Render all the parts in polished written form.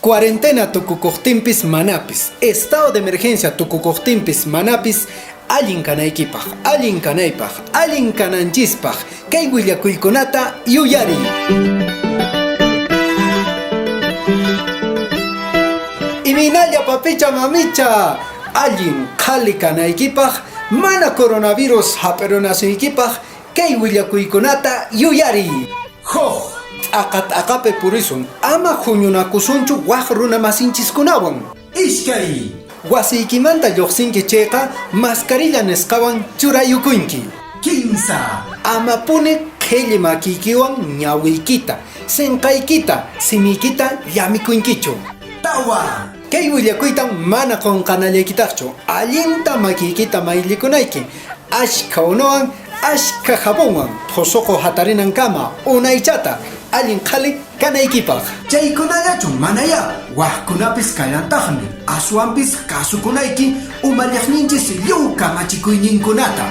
Cuarentena tukukuqtinpis manapis, estado de emergencia tukukuqtinpis manapis, allin kanaykipaq, allin kanaypaq, allin kananchispaq kay willakuykunata yuyariy. Imaynalla papicha mamicha, allin qhali kanaykipaq, mana coronavirus hap'irunasuykipaq kay willakuykunata yuyariy. Huk, t'aqa t'aqapi purisun, ama huñunakusunchu wak runa masinchiskunawan. Iskay, wasiykimanta lluqsinki chayqa mascarilla nisqawan churayukunki. Kinsa, amapuni qhilli makiykiwan ñawiykita, sinqaykita, simiykita llamikunkichu. Tawa, kay willakuytan mana qunqanallaykitaqchu, allinta makiykita mayllikunayki, ashkha unuwan, ashkha jabonwan phusuqu hatarinankama unaychata allin qhali kanaykipaq. Chaykunallachu manayá, wajkunapis kallantaqmi, aswanpis kasukunayki umalliqninchis lliw kamachikuyninkunata.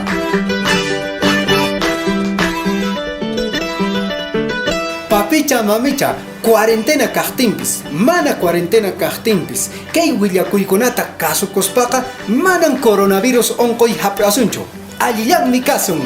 Papicha mamicha, cuarentena kaqtinpis, mana cuarentena kaqtinpis, kay willakuykunata kasukuspaqa manan coronavirus onqoy hap'asunchu. Allillanmi kasun.